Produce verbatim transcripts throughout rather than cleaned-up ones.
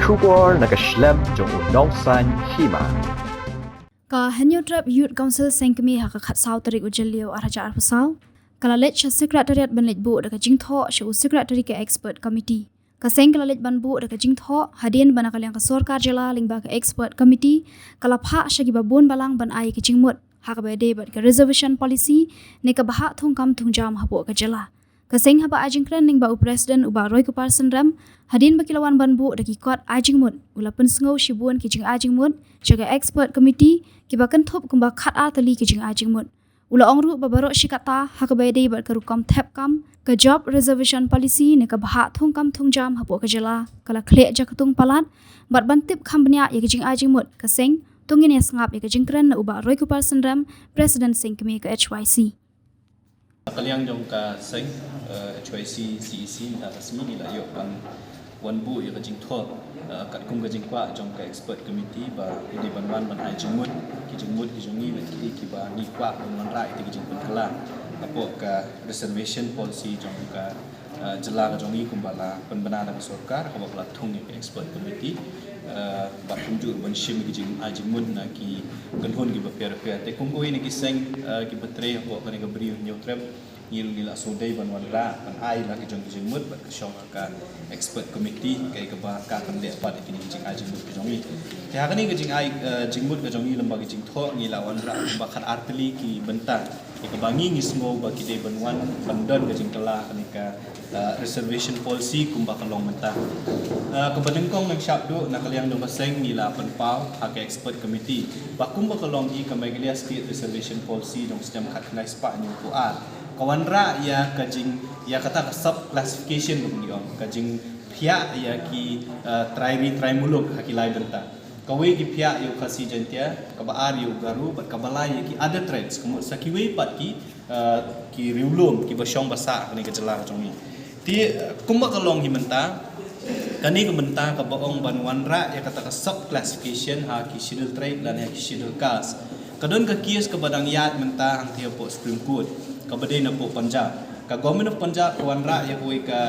Khubor na ka shlem jong u Nongsaiñ Hima. Ka Hynñiewtrep Youth Council Seng Kmie ha ka khatsaw tarik u Jylliew arhajar arphew saw ka la leit sha Secretariat ban leit buh da ka jingthoh sha u Secretary ka Expert Committee. Ka seng ka la leit ban buh da ka jingthoh hadien ba na ka liang ka sorkar jylla lyngba ka Expert Committee ka la phah sha kiba bun balang ban ai ka jingmut ha kaba ïadei bad ka Reservation Policy ne ka bhah thungkam thungjam hapoh ka jylla. Ka seng haba ai jingkren lyngba u President u Bah Roykupar Synrem, hadien ba ki la wan ban buh da ki kot ai jingmut, u la pynsngew shibun ki jingai jingmut sha ka Expert Committee kiba kynthup kumba khatar tylli ki jingai jingmut. U la ong ruh ba baroh shi katta ha kaba ïadei bad ka rukom thep kam, ka Job Reservation Policy ne ka bhah thungkam thungjam hapoh ka jylla ka la khleh jaktung palat. Bad ban tip kham bniah ïa ki jingai jingmut, ka seng to ngin ïa sngap ïa ka jingkren na u Bah Roykupar Synrem, President Seng Kmie ka H Y C. Ka liang jong ka seng, eh, H Y C C E C mynta ka sngi ngi la ïoh ban wan buh ïa ka jingthoh, eh, katkum ka jingkwah jong ka Expert Committee ba ki dei ban wan ban ai jingmut, ki jingmut ki jong ngi bad ki dei kiba ngi kwah ban wanrah ïa ki jingpynkylla hapoh ka Reservation Policy jong ka, eh, jylla ka jong ngi kumba la pynbna da ka sorkar, kaba la thung ïa ka Expert Committee, eh, bad kumjuh ban shim ki jingai jingmut na ki kynhun kiba pher pher. Te kum kawei na ki seng, eh, kiba trei hapoh kane ka bri Hynñiewtrep, ngi, ngi la shu dei ban wanrah ban ai la ki jong ki jingmut bad ka shong ha ka Expert Committee, kaei kaba ka kan leh pat ïa kine ki jingai jingmut ki jong ngi. Te ha kane ka jingai, eh, jingmut ka jong ngi lyngba ka jingthoh ngi la wanrah kumba khatar tylli ki bynta ïa kaba ngi ngi sngew ba ki dei ban wan ban don ka jingkylla ha kane ka, eh, Reservation Policy kumba ka long mynta. Eh, kaba nyngkong, ngan shah duh na ka liang jong ka seng ngi la pynpaw ha ka Expert Committee ba kumba ka long hi ka Meghalaya State Reservation Policy jong snem khatkhyndai spah hynñiewphew ar ka wanrah ïa ka jing, ïa kata ka sub classification ba ngi ong, ka jingphiah ïa ki, eh, trai ri trai muluk ha ki lai bynta. Kawei ki phiah ïa u Khasi Jaiñtia, kaba ar ïa u Garo bad kaba lai ïa ki other tribes, ka mut sa kiwei pat ki, eh, ki riewlum kiba shong ba sah ha kane ka jylla ka jong ngi. Te, eh, kumba ka long hi mynta, kane ka bynta kaba ong ban wanrah ïa kata ka sub classification ha ki Scheduled Tribe lane ha ki Scheduled Caste, ka don ka case kaba dang ïaid mynta hangtei hapoh Supreme Court, kaba dei napoh Punjab. Ka Government of Punjab ka wanrah ïa kawei ka,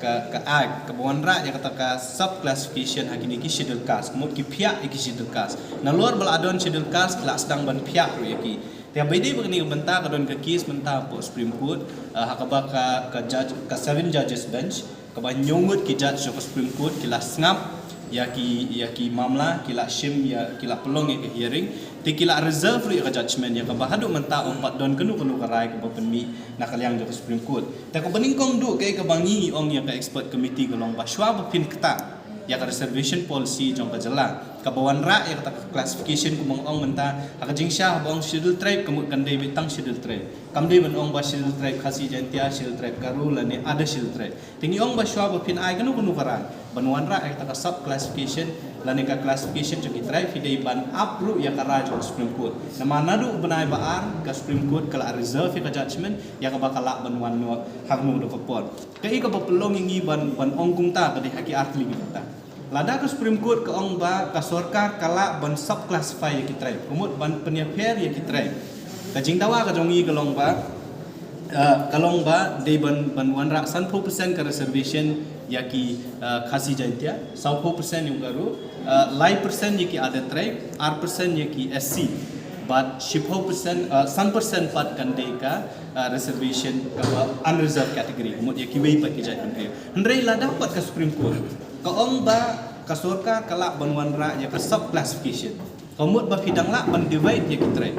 ka, ka act kaba wanrah ïa kata ka sub classification ha kine ki Scheduled Caste, ka mut ki phiah ïa ki Scheduled Caste. Nalor ba la don Scheduled Caste ki la sdang ban phiah ruh ïa ki. Te haba ïadei bad kane ka bynta ka don ka case mynta hapoh Supreme Court, eh, ha kaba ka, ka judge, ka seven judges bench, kaba hynñiew ngut ki judge jong ka Supreme Court ki la sngap ïa ki, ïa ki mamla, ki la shim ïa, ki la pynlong ïa ka hearing, te ki la reserve ruh ïa ka judgment, ïa kaba haduh mynta ym pat don kano kano ka rai kaba pynmih na ka liang jong ka Supreme Court. Te kaba nyngkong duh kaei kaba ngi ngi ong ïa ka Expert Committee ka long ba shuwa ba phin ktah ïa ka Reservation Policy jong ka jylla, kaba wanrah ïa kata ka classification kumba nga ong mynta, ha ka jingshisha haba ong Scheduled Tribe ka mut kan dei beit tang Scheduled Tribe. Kam dei ban ong ba Scheduled Tribe Khasi Jaiñtia, Scheduled Tribe Garo lane other Scheduled Tribe. Te ngi ong ba shuwa ba phin ai kano kano ka rai ban wanrah ïa kata ka sub classification lane ka classification jong ki tribe, phi dei ban ap ruh ïa ka rai jong ka Supreme Court. Namar naduh u bnai ba ar ka Supreme Court ka la reserve ïa ka judgment, ïa kaba ka lah ban wan noh ha kano kano ka por. Kaei kaba pynlong ïa ngi ban, ban ong kumta ka dei ha ki artylli ki bynta. Lada ka Supreme Court ka ong ba ka sorkar ka lah ban sub classify ïa ki tribe, ka mut ban pynïapher ïa ki tribe, ka jingdawa ka jong ngi ka long ba, eh, ka long ba dei ban, ban wanrah sanphew percent ka reservation ïa ki, eh, Khasi Jaiñtia, sawphew percent ïa u Garo, eh, lai percent ïa ki other tribe, ar percent ïa ki S C, bad shiphew percent, eh, san percent pat kan dei ka, eh, reservation kaba unreserved category, ka mut ïa kiwei pat ki jaitbynriew. Hynrei lada pat ka Supreme Court ka ong ba ka sorkar ka lah ban wanrah ïa ka sub classification, ka mut ba phi dang lah ban divide ïa ki tribe.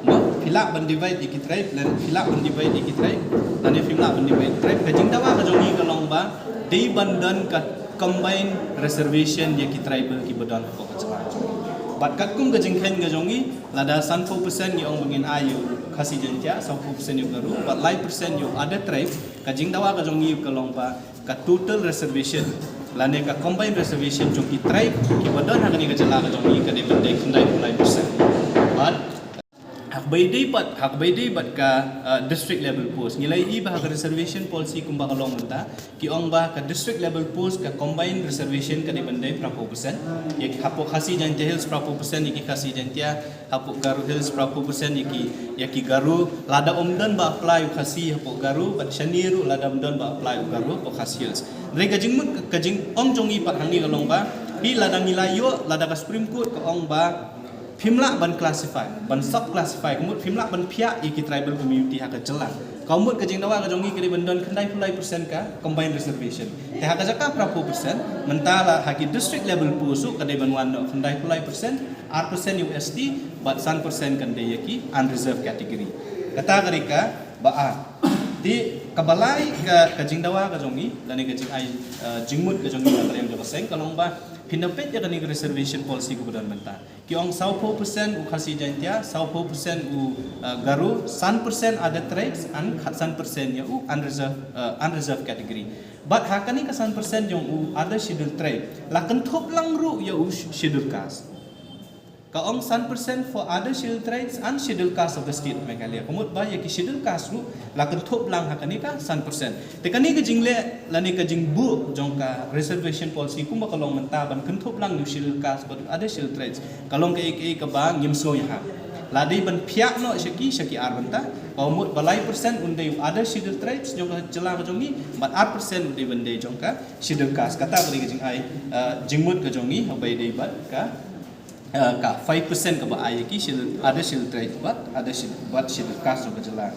Mo, phi lah ban divide ïa ki tribe, lane phi lah ban divide ïa ki tribe, lane phim lah ban divide ïa ki tribe. Ka jingdawa ka jong ngi ka long ba dei ban don ka combined reservation ïa ki tribal kiba don hapoh ka jylla. Bad katkum ka jingkheiñ ka jong ngi, lada sanphew percent ngi ong ba ngin ai ïa u Khasi Jaiñtia, sawphew percent ïa u Garo, bad lai percent ïa u other tribe, ka jingdawa ka jong ngi ka long ba ka total reservation lane ka combined reservation jong ki tribe kiba don ha kane ka jylla ka jong ngi ka dei ban dei khyndaiphew lai percent. Bad ha kaba ïadei bad, ha kaba ïadei bad ka, uh, district level post, ngi la ïohi ba ha ka reservation policy kumba ka long mynta, ki ong ba ka district level post ka combined reservation ka dei ban dei phraphew percent. Ïa ki hapoh Khasi Jaiñtia Hills phraphew percent, ïa ki Khasi Jaiñtia, hapoh Garo Hills phraphew percent ïa ki, ïa ki Garo, lada ym don ba apply u Khasi hapoh Garo, bad shane ruh lada ym don ba apply u Garo hapoh Khasi Hills. Hynrei ka jingmut, ka jingong jong ngi pat hangne ka long ba, Phi lada ngi la ïoh, lada ka Supreme Court ka ong ba phim lah ban classify, ban sub classify, ka mut phim lah ban phiah ïa ki tribal community ha ka jylla. Ka mut ka jingdawa ka jong ngi ka dei ban don khyndai phew lai percent ka combined reservation. Te ha ka jaka phra phew percent, mynta la ha ki district level post ruh ka dei ban wan noh khyndai phew lai percent, ar percent ïa u S T, bad san percent kan dei ïa ki unreserved category. Kata ka dei kaba ar. Te kaba lai ka, ka jingdawa ka jong ngi, lane ka jingai, eh, jingmut ka jong ngi na ka liang jong ka seng, ka long ba phin da peit ïa kane ka reservation policy kaba don mynta. Ki ong saw phew percent u Khasi Jaintia, saw phew percent u, uh, Garo, san percent other tribes, and khat san percent ïa u unreserved, uh, unreserved category. Bad ha kane ka san percent jong u other scheduled tribe, la kynthup lang ruh ïa u sch-, scheduled caste. Ka ong san percent for other scheduled tribes and scheduled caste of the state of Meghalaya. Ka mut ba ïa ki scheduled caste ruh la kynthup lang ha kane ka san percent. Te kane ka jingleh lane ka jingbuh jong ka reservation policy kumba ka long mynta ban kynthup lang ïa u scheduled caste bad other scheduled tribes, ka long kaei kaei kaba ngim sngew ïahap. La dei ban phiah noh sha ki, sha ki ar bynta. Ka mut ba lai percent un dei u other scheduled tribes jong ka jylla ka jong ngi, bad ar percent un dei ban dei jong ka scheduled caste. Kata ka dei ka jingai, eh, jingmut ka jong ngi, haba ïadei bad ka, eh, ka five percent kaba ai ïa ki scheduled, other scheduled tribes bad other scheduled, bad scheduled caste jong ka jylla.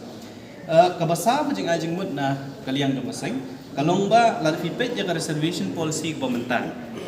Eh, kaba saw ka jingai jingmut na ka liang jong ka seng, ka long ba lada phi peit ïa ka reservation policy kaba mynta,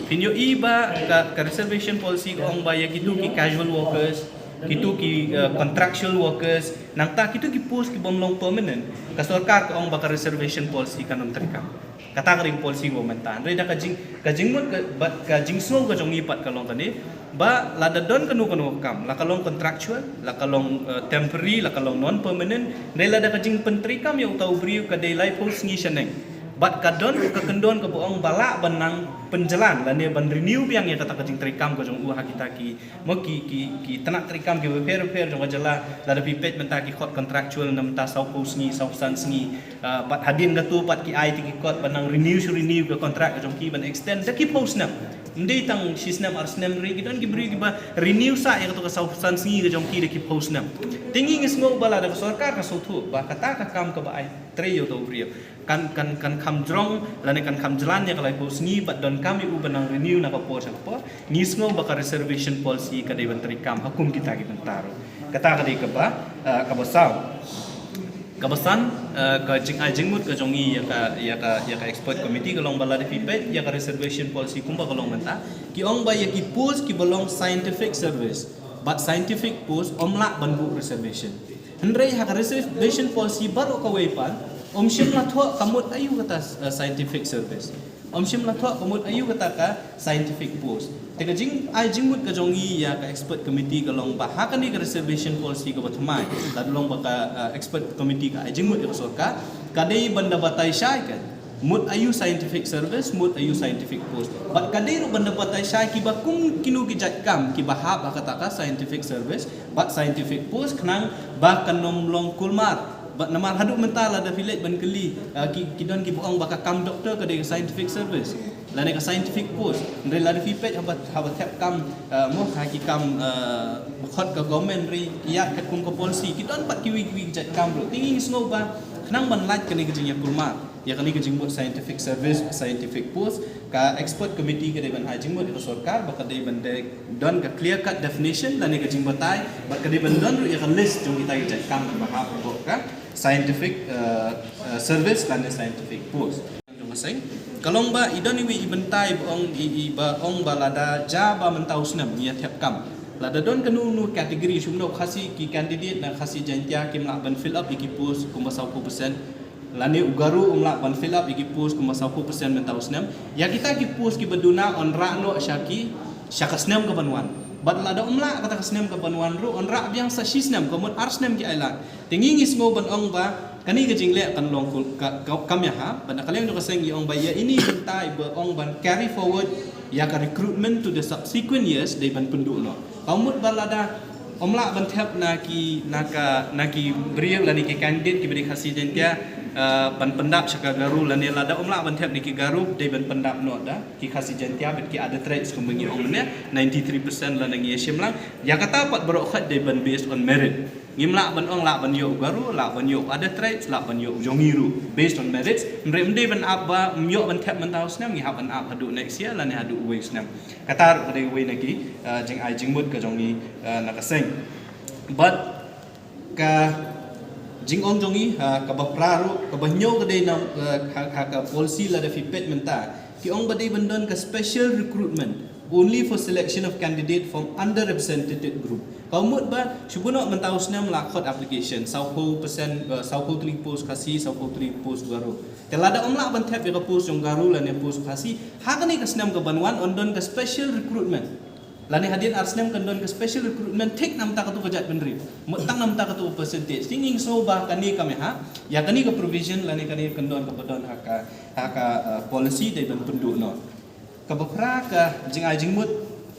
phin ïohi ba ka, ka reservation policy ka ong ba ïa kitu ki casual workers, kitu ki, eh, contractual workers, nangta kitu ki post kibym long permanent, ka sorkar ka ong ba ka reservation policy kan ym treikam. Kata ka dei ka policy kaba mynta. Hynrei da ka jing, ka jingmut ka, bad ka jingsngew ka jong ngi pat ka long kane ba lada don kano kano ka kam, la ka long contractual, la ka long, eh, temporary, la ka long non permanent, hynrei lada ka jingpyntreikam ïa uta u briew ka dei laiphew sngi shaneng, bad ka don ka kyndon kaba ong ba lah ban nang pynjlan lane ban renew biang ïa kata ka jingtreikam ka jong u ha kita ki, mo, ki, ki, ki tnat treikam kiba pher pher jong ka jylla. Lada phi peit mynta ki khot contractual na mynta saw phew sngi, saw san sngi, ah, bad hadien katu pat ki ai te ki kot ban nang renew shu renew ka contract ka jong ki, ban extend da ki phew snem. Ym dei tang shi snem ar snem, hynrei ki don ki briew kiba renew sah ïa katu ka saw san sngi ka jong ki da ki phew snem. Te ngi ngi sngew ba lada ka sorkar ka sngewthuh ba kata ka kam kaba ai trei ïa uta u briew kan, kan, kan kham jrong lane kan kham jlan ïa ka laiphew sngi bad donkam ïa u ban nang renew na ka por sha ka por, ngi sngew ba ka reservation policy ka dei ban treikam ha kum kita ki bynta ruh. Kata ka dei kaba, eh, kaba saw. Kaba san, eh, ka jingai jingmut ka jong ngi ïa ka, ïa ka, ïa ka expert committee ka long ba lada phi peit ïa ka reservation policy kumba ka long mynta, ki ong ba ïa ki post kiba long scientific service bad scientific post ym lah ban buh reservation. Hynrei ha ka reservation policy baroh kawei pat, ym shym la thoh ka mut aïu kata, eh, scientific service. Ym shym la thoh ka mut aïu kata ka scientific post. Te ka jingai jingmut ka jong ngi ïa ka expert committee ka long ba ha kane ka reservation policy kaba thymmai, lada long ba ka, eh, expert committee ka ai jingmut ïa ka sorkar, ka dei ban da batai shai ka mut aïu scientific service, mut aïu scientific post. Bad ka dei ruh ban da batai shai kiba kum kino ki jait kam kiba hap ha kata ka scientific service bad scientific post, khnang ba kan ym long kulmar. Bad namar haduh mynta lada phi leit ban kylli, ah, ki, ki don kiba ong ba ka kam doktor ka dei ka scientific service lane ka scientific post. Hynrei lada phi peit haba, haba thep kam, ah, mo, ha ki kam, ah, khot ka government, hynrei ki ïaid katkum ka policy, ki don pat kiwei kiwei ki jait kam ruh. Te ngi sngew ba khnang ban lait kane ka jingïakulmar ïa kane ka jingmut scientific service, scientific post, ka expert committee ka dei ban ai jingmut ïa ka sorkar ba ka dei ban dei, don ka clear cut definition lane ka jingbatai, bad ka dei ban don ruh ïa ka list jong kita ki jait kam kiba hap hapoh ka scientific, eh, eh, service lane scientific post. Jong ka seng, ka long ba i don iwei i bynta iba ong, i, iba ong ba lada ja ba mynta u snem ngi ïa thep kam, lada don kano kano category, shim noh Khasi, ki candidate na Khasi Jaintia kim lah ban fill up ïa ki post kumba saw phew percent, lane u Garo um lah ban fill up ïa ki post kumba saw phew percent mynta u snem. Ïa kita ki post kiba duna yn rah noh sha ki, sha ka snem kaban wan. Bad lada um lah kata ka snem kaban wan ruh, yn rah biang sa shi snem, ka mut ar snem ki ailad. Te ngi ngi sngew ban ong ba kane ka jingleh kan long kul-, ka, ka, kam ïahap. Bad na ka liang jong ka seng ngi ong ba ïa ine i bynta iba ong ban carry forward ïa ka recruitment to the subsequent years dei ban pynduh noh. Ka mut ba lada ym lah ban thep na ki, na ka, na ki briew lane ki candidate kiba dei Khasi Jaintia, eh, ban pyndap sha ka Garo, lane lada ym lah ban thep na ki Garo dei ban pyndap noh da ki Khasi Jaintia bad ki other tribes kumba ngi ong mynne, ninety-three percent lane ngi ïa shim lang. Ïa kata pat baroh khat dei ban based on merit. Ngim lah ban ong lah ban ïoh u Garo, lah ban ïoh u other tribes, lah ban ïoh u jong ngi ruh based on merits. Hynrei ym dei ban ap ba ym ïoh ban thep mynta u snem, ngi hap ban ap haduh next year lane haduh uwei u snem. Kata ruh ka dei uwei na ki, uh, jingai jingmut ka jong ngi, uh, na ka seng. Bad ka jingong jong ngi, uh, kaba phra ruh, kaba hynñiew ka dei na, uh, ha, ha ka policy lada phi peit mynta. Ki ong ba dei ban don ka special recruitment only for selection of candidate from underrepresented group. Ka mut ba shu buh noh mynta u snem la khot application, sawphew percent, uh, sawphew tylli post Khasi, sawphew tylli post Garo. Te lada ym lah ban thep ïa ka post jong Garo lane post Khasi, ha kane ka snem ka ban wan yn don ka special recruitment. Lane hadien ar snem kan don ka special recruitment thik namta katu ka jaitbynriew. Mut tang namta katu ka percentage. Te ngi sngew ba kane kam ïahap ïa kane ka provision lane kane kan don kaba don ha ka, ha ka, uh, policy dei ban pynduh noh. Kaba phra ka jingai jingmut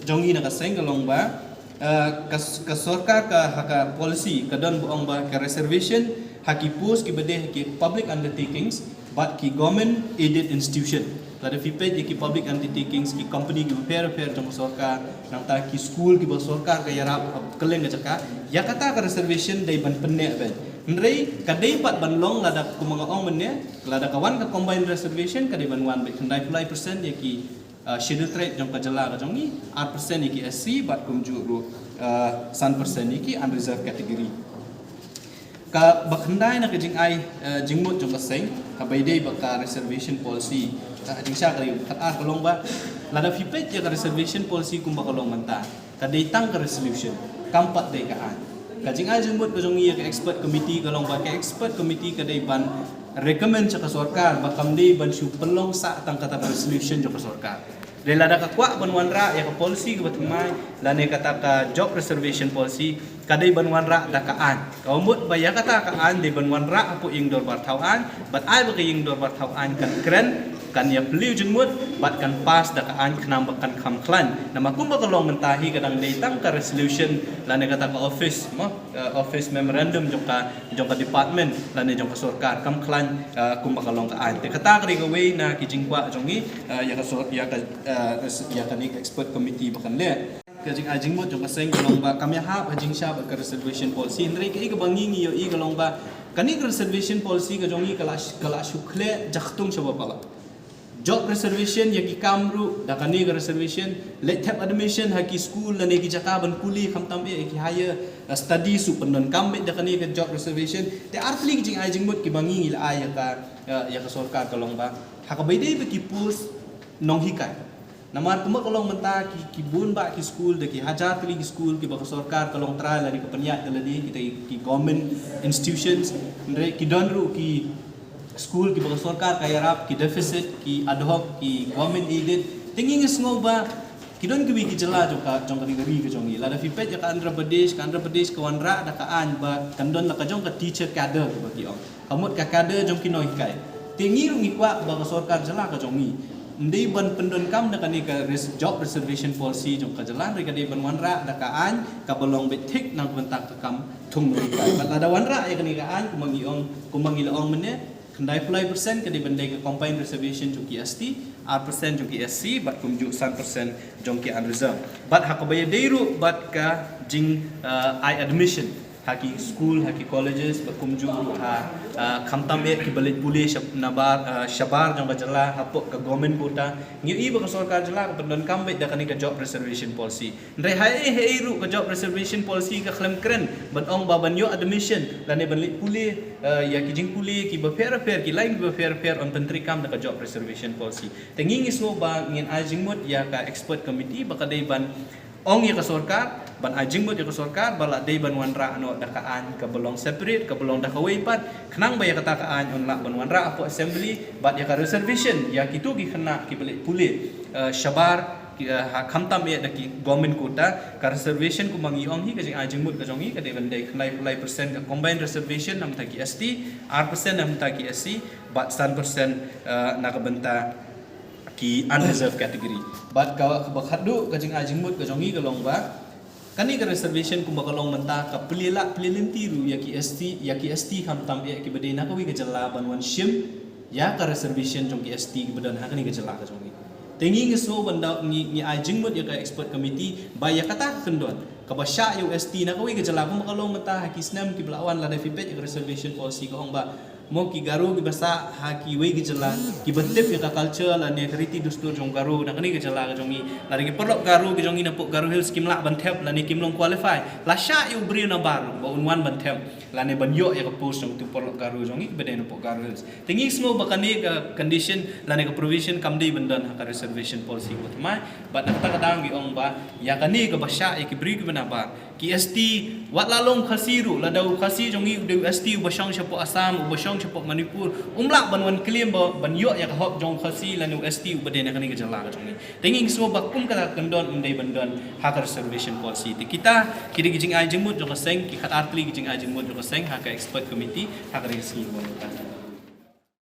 jong ngi na ka seng ka long ba, uh, ka, ka sorkar ka ha ka policy ka don ba ong ba ka reservation ha ki post kiba dei ha ki public undertakings bad ki government aided institution. Lada phi peit ïa ki public undertakings, ki company kiba pher pher jong ka sorkar, nangta ki skul kiba sorkar ka ïarap ha kylleng ka jaka, ïa kata ka reservation dei ban pynneh beit. Hynrei ka dei pat ban long lada kumba nga ong mynne, lada ka wan ka combined reservation ka dei ban wan beit khyndai phew lai percent ïa ki, uh, Scheduled Tribe jong ka jylla ka jong ngi, ar percent ïa ki S C bad kumjuh ruh, uh, san percent ïa ki unreserved category. Kaba khyndai na ka jingai, uh, jingmut jong ka seng, kaba ïadei bad ka reservation policy, uh, jingshah ka dei khatar ka long ba lada phi peit ïa ka reservation policy kumba ka long mynta, ka dei tang ka resolution, kam pat dei ka aiñ. Ka jingai jingmut ka jong ngi ïa ka expert committee ka long ba ka expert committee ka dei ban recommend sha ka sorkar ba kam dei ban shu pynlong sah tang kata ka resolution jong ka sorkar. Dei lada ka kwah ban wanrah ïa ka policy kaba thymmai lane kata ka job reservation policy, ka dei ban wanrah da ka aiñ. Ka mut ba ïa kata ka aiñ dei ban wanrah hapoh ïing dorbar thaw aiñ, bad ai ba ka ïing dorbar thaw aiñ kan kren, kan ïa plie jingmut bad kan pass da ka aiñ khnang ba kan kham khlaiñ. Namar kumba ka long mynta hi ka dang dei tang ka resolution lane kata ka office mo, uh, office memorandum jong ka, jong ka department lane jong ka sorkar, kam khlaiñ, uh, kumba ka long ka aiñ. Te kata ka dei kawei na ki jingkwah jong ngi, uh, ïa ka sor-, ïa ka, uh, ïa kane ka expert committee ba kan leh. Ka jingai jingmut jong ka seng ka long ba kam ïahap ha jingshah bad ka reservation policy, hynrei kaei kaba ngi ngi ïohi ka long ba kane ka reservation policy ka jong ngi ka la sh-, ka la shu khleh jaktung shaba palat. Job reservation ïa ki kam ruh da kane ka reservation, leit thep admission ha ki skul lane ki jaka ban pule khamtam eh ïa ki higher, uh, studies ruh pyndonkam beit da kane ka job reservation. Te ar tylli ki jingai jingmut kiba ngi ngi la ai ïa ka, uh, ïa ka sorkar ka long ba ha kaba ïadei bad ki post nonghikai. Namar kumba ka long mynta ki, ki bun bah ki skul, da ki hajar tylli ki skul kiba ka sorkar ka long trai lane ka pynïaid da lade, kita ki, ki government institutions, hynrei ki don ruh ki skul kiba ka sorkar ka ïarap, ki deficit, ki ad hoc, ki government aided. Te ngi ngi sngew ba ki don kiwei ki jylla jong ka, jong ka ri ka jong ngi. Lada phi peit ïa ka Andhra Pradesh, ka Andhra Pradesh ka wanrah da ka aiñ ba kan don la ka jong ka teacher cadre ba ki ong. Ka mut ka cadre jong ki nonghikai. Te ngi ruh ngi kwah ba ka sorkar jylla ka jong ngi ym dei ban pyndonkam da kane ka res-, job reservation policy jong ka jylla, hynrei ka dei ban wanrah da ka aiñ kaba long beit thik na ka bynta ka kam thung nonghikai. Bad lada wanrah ïa kane ka aiñ kumba ngi ong, kumba ngi la ong mynne, khyndai phew lai percent ka dei ban dei ka combined reservation jong ki S T, ar percent jong ki S C, bad kumjuh san percent jong ki unreserved. Bad ha kaba ïadei ruh bad ka jing, uh, ai admission ha ki skul, ha ki colleges, bad kumjuh ruh ha, uh, khamtam eh kiba leit pule shab-, nabar, uh, shabar jong ka jylla hapoh ka government quota. Ngi ïohi ba ka sorkar jylla ka pyndonkam beit da kane ka job reservation policy. Hynrei haei haei ruh ka job reservation policy ka khlem kren ban ong ba ban ïoh admission lane ban leit pule, uh, ïa ki jingpule kiba pher pher, ki line kiba pher pher yn pyntreikam da ka job reservation policy. Te ngi ngi sngew ba ngin ai jingmut ïa ka expert committee ba ka dei ban ong ïa ka sorkar, ban ai jingmut ïa ka sorkar ba la dei ban wanrah noh da ka aiñ kaba long separate, kaba long da kawei pat, khnang ba ïa kata ka aiñ yn lah ban wanrah hapoh assembly, bad ïa ka reservation ïa kito ki khynnah kiba leit pule, eh, shabar, ki, eh, ha khamtam eh da ki government quota, ka reservation kumba ngi ong hi, ka jingai jingmut ka jong ngi ka dei ban dei khyndai phew lai percent ka combined reservation na ka bynta ki S T, ar percent na ka bynta ki S C, bad san percent, eh, na ka bynta ki unreserved category. Bad ka, kaba khatduh ka jingai jingmut ka jong ngi ka long ba kane ka reservation kumba ka long mynta ka plie lah plie lynti ruh ïa ki S T, ïa ki S T khamtam eh kiba dei na kawei ka jylla ban wan shim ïa ka reservation jong ki S T kiba don ha kane ka jylla ka jong ngi. Te ngi ngi sngew ban da ngi, ngi ai jingmut ïa ka expert committee ba ïa kata ka kyndon kaba shah ïa u S T na kawei ka jylla, kumba ka long mynta ha ki snem kiba la wan, lada phi peit ïa ka reservation policy ka ong ba mo ki Garo kiba sah ha kiwei ki jylla kiba tip ïa ka culture lane ka riti dustur jong Garo na kane ka jylla ka jong ngi, lada ki paralok Garo ki jong ngi na pdeng Garo Hills kim lah ban thep lane kim long qualify, la shah ïa u briew na bar ba un wan ban thep lane ban ïoh ïa ka post jong utu u paralok Garo jong ngi kiba dei na pdeng Garo Hills. Te ngi sngew ba kane ka condition lane ka provision kam dei ban don ha ka reservation policy kaba thymmai. Bad na kata ka daw ngi ong ba ïa kane kaba shah ïa ki briew kiba na bar, ki S T, wat la long Khasi ruh, lada u Khasi jong ngi u dei u S T uba shong shapoh Assam, uba shong shapoh Manipur, um lah ban wan claim ba ban ïoh ïa ka hok jong Khasi lane u S T uba dei na kane ka jylla ka jong ngi. Te ngi sngew ba kum kata ka kyndon ym dei ban don ha ka reservation policy. Te kita ki dei ki jingai jingmut jong ka seng, ki khatar tylli ki jingai jingmut jong ka seng ha ka expert committee ha ka dei ka sngi ba mynta.